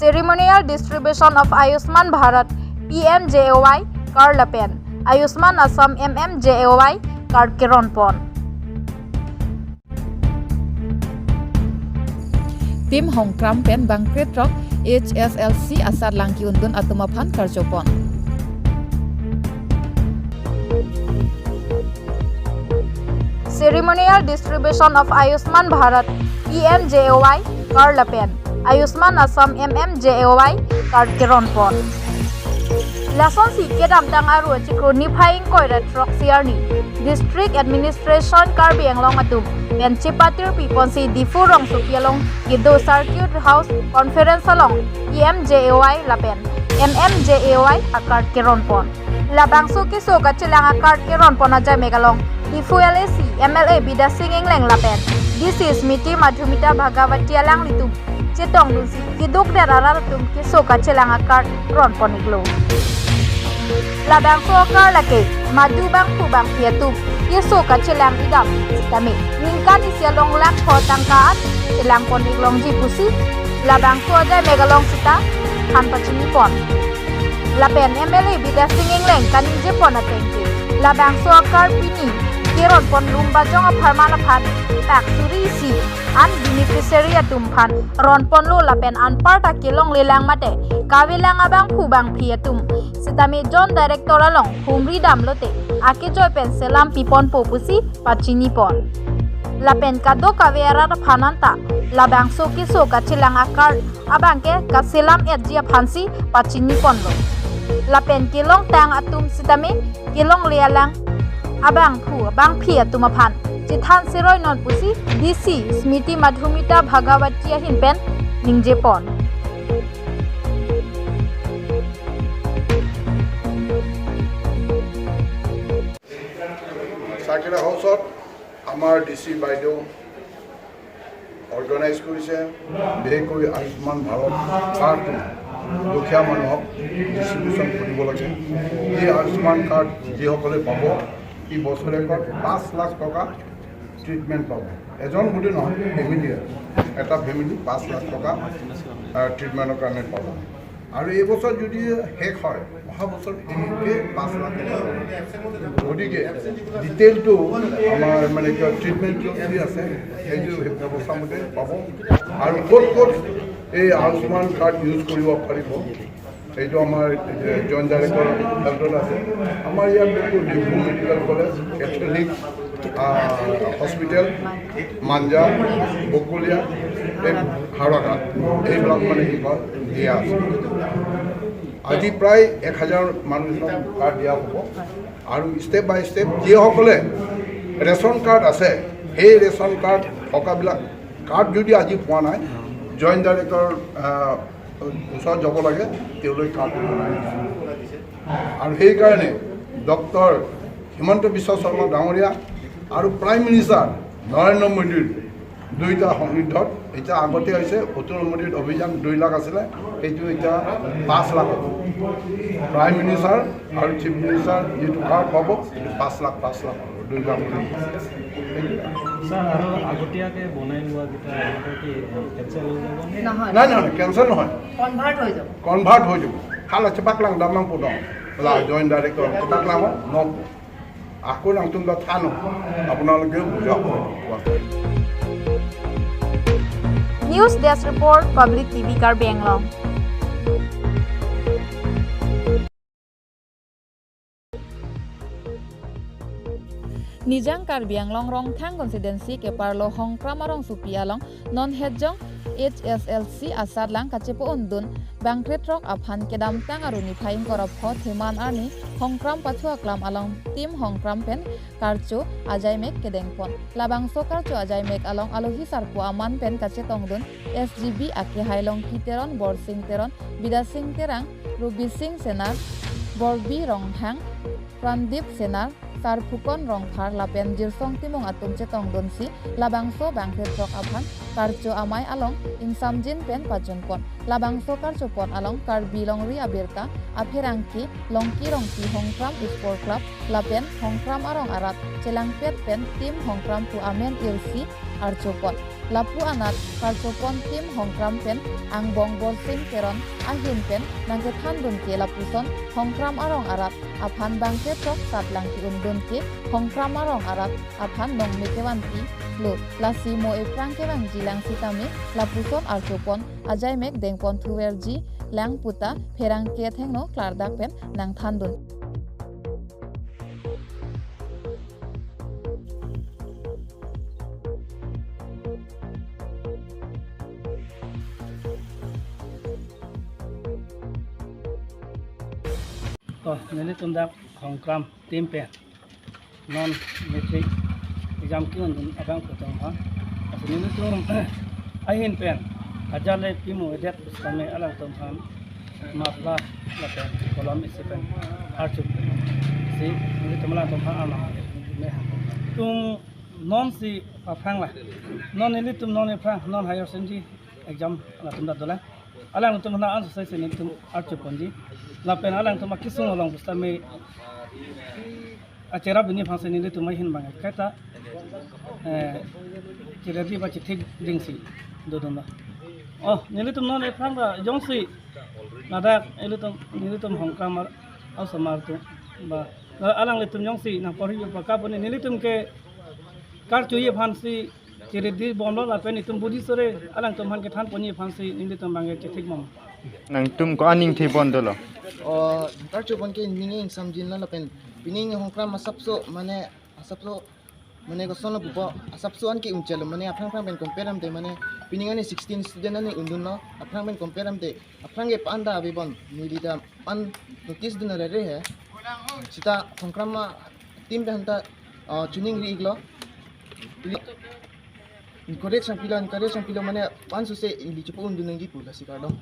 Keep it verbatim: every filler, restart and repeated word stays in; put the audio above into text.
Ceremonial distribution of Ayushman Bharat P M J A Y card lapen Ayushman Assam M M J A Y card keron pon. Team Hongkram pen bangkre throk H S L C asatlang ki-undun atum aphan karcho pon. Ceremonial distribution of Ayushman Bharat P M J A Y card lapen Ayushman Assam M M J A Y card keron pon. Lasonsi kedamtang Aru achiklo niphai ingkoi ra throksi arni District Administration Karbi Anglong atum pen chepatir piponsi Diphu rongsopi along kedo Circuit House Conference along P M J A Y lapen M M J A Y a-card keron pon. Labangso keso kachelang a-card keron pon ajaimek along Diphu L A C M L A Bidya Sing Engleng lapen D C Smriti Madhumita Bhagawati alanglitum chetongdunsi keduk der arat atum keso kachelang a-card ron pon iklo. Labangso a-card lake madu bangphu bangphi atum keso kachelang idam sitame ningkan isi along lakh pho tangka an chelang pon iklongji pusi labangso ajaimek along sita than pachini pon. Lapen M L A Bidya Sing Engleng kaningje pon ateng ke labangso a-card pini keron pon Lumbajong apharman aphan tak suri isi an beneficiary atum aphan ron ponlo lapen anparta kelonglelang mate kavelang abangphu bangphi atum sitame Joint Director along humri damlote akejoi pen selam piponpo pusi pachini pon. Lapen kadokave arat aphan anta labangso keso kachelang a-card abangke kaselam etji aphansi pachini ponlo. Lapen kelongtang atum sitame kelongle alang abangphu bangphi atum aphan chethan seroi non pusi D C Smriti Madhumita Bhagawati ahin pen ningje pon. Circuit হাউচত আমাৰ D C বাইদেউ অৰ্গেনাইজ কৰিছে, বিশেষকৈ আয়ুষ্মান ভাৰত কাৰ্ডটো দুখীয়া মানুহক ডিষ্ট্ৰিবিউশ্যন কৰিব লাগে। এই আয়ুষ্মান কাৰ্ড যিসকলে পাব, এই বছৰেকত পাঁচ লাখ টকা ট্ৰিটমেণ্ট পাব। এজন বুলি নহয়, ফেমিলিয়ে, এটা ফেমিলি পাঁচ লাখ টকা, আহ, ট্ৰিটমেণ্টৰ কাৰণে পাব। আৰু এই বছৰ যদি শেষ হয়, অহা বছৰ একে পাঁচ লাখ টকা। গতিকে ডিটেইলটো আমাৰ মানে কি ট্ৰিটমেণ্ট কি আছে, সেইটো সেই ব্যৱস্থা মতে পাব। আৰু ক'ত ক'ত এই আয়ুষ্মান কাৰ্ড ইউজ কৰিব পাৰিব, এইটো আমাৰ জইণ্ট ডাইৰেক্টৰ হেল্থত আছে। আমাৰ ইয়াত বিলকুল ডিব্ৰু মেডিকেল কলেজ, কেথলিক, আহ, হস্পিটেল, মাঞ্জা, বকলীয়া, এই হাওৰাঘাট, এইবিলাক মানে কি কয় দিয়া আছে। আজি প্ৰায় এক হাজাৰ মানুহক কাৰ্ড দিয়া হ'ব। আৰু ষ্টেপ বাই ষ্টেপ যিসকলে ৰেচন কাৰ্ড আছে, সেই ৰেচন কাৰ্ড থকাবিলাক, কাৰ্ড যদি আজি পোৱা নাই, জইণ্ট ডাইৰেক্টৰ, আহ, ওচৰত যাব লাগে, তেওঁলৈ কাৰ্ড বনাই দিছে। আৰু সেইকাৰণে ডক্টৰ হিমন্ত বিশ্ব শৰ্মা ডাঙৰীয়া আৰু প্ৰাইম মিনিষ্টাৰ নৰেন্দ্ৰ মোদীৰ দুইটা সন্নিধ্যত এতিয়া আগতে হৈছে অটল অমৃত অভিযান দুই লাখ আছিলে, সেইটো এতিয়া পাঁচ লাখ হ'ব। প্ৰাইম মিনিষ্টাৰ আৰু চিফ মিনিষ্টাৰ যিটো কাৰ্ড পাব, সেইটো পাঁচ লাখ, পাঁচ লাখ হ'ব, দুই লাখ বুলি। ছাৰ, আৰু আগতীয়াকৈ বনাই লোৱাকেইটা এনেকৈ কি, এ, কেঞ্চেল হৈ যাব নে? নহয়। নাই, নহয়, নহয়, কেঞ্চেল নহয়। কনভাৰ্ট হৈ যাব। কনভাৰ্ট হৈ যাব। Hala chepaklang damnang pu dong. La joint director chepaklang, no. Ako nangtum ta thano, আপোনালোকেও বুজাব। News desk report, public TV Karbi Anglong. Nijang Karbi Anglong Rongthang constituency keparlo Hongkram arongsopi along non hetjong H S L C asatlang kachepo-undun bangkre throk aphan kedamtang Aru niphai ingkoi ra pho Theman arni Hongkram pathu aklam along Team Hongkram pen karcho ajaimek kedengpon. Labangso karcho ajaimek along alohi sarpo aman pen kachetongdun S G B akehai Longki Teron, Borsing Teron, Bidya Sing Terang, Rubi Sing Senar, Borbi Ronghang, Prandip Senar, Sarphukon Rongphar lapen Jirsong Timung atum chetongdunsi labangso bangkre throk aphan karcho amei along ingsamjin pen pachunpon. Labangso karchopon along Karbi Longri Abirta apherangke Longki Rongpi Hongkram Sport Club lapen Hongkram arong arat chelangpet pen Team Hongkram pu amen irsi archopon. Lapu anat karchopon team Hongkram pen angbong Borsing Teron ahin pen nangkethandun ke lapuson Hongkram arong arat aphan bangkethroksat lang ke-undun ke Hongkram arong arat aphan nongme kevanpi lo. Lasi mo ephrang kevangji lang sitame lapuson archopon ajaimek dengpon thuverji lang puta pherangke athengno klardak pen nangthandun. To, nelitum dak Hongkram team pen non matric exam ke-undun abang kutong ha. Lasi nelitum ahin pen ajale pimo edet sitame alangtum aphan muffler lapen kolom isi pen archupon si nelitum alangtum aphan arnam me ha. Tum non si aphrang la. Non nelitum non ephrang non higher secondary exam latum ta dolang. Alangtum aphan ansose si nelitum archuponji. Lapen alangtum akesung along pusitame acherap ini aphansi nelitum ahin bang kaita, eh, chiredi ba chithik dingsi dodun lo. Oh, nelitum non ephrang ta jongsi ladak ilitum nelitum Hongkram ar-, asomar atum ba, eh, alanglitum jongsi nangporhi pakap puni nelitum ke karchuji aphansi chiredi bomlo lapen itum budi sore alangtum aphan kethan ponji aphansi nelitum bang chithik bom. Nangtum ko-an ingthipon dolo? Oh, karchopon ke ning ingsamjin lo lapen pining Hongkram asapso mane asapso mane kosonlo pupo asapso an ke-un chelo mane aphrang aphrang pen compare damde mane pining ani sixteen student ani undunlo aphrang pen compare damde aphrang ke panda abibon neli ta an notice dun rere he sita Hongkram team pen ta, ah, choningri iklo. Ili encourage nangpilo, encourage nangpilo mane ansose ili chepo-undun nangji pu lasi kardom.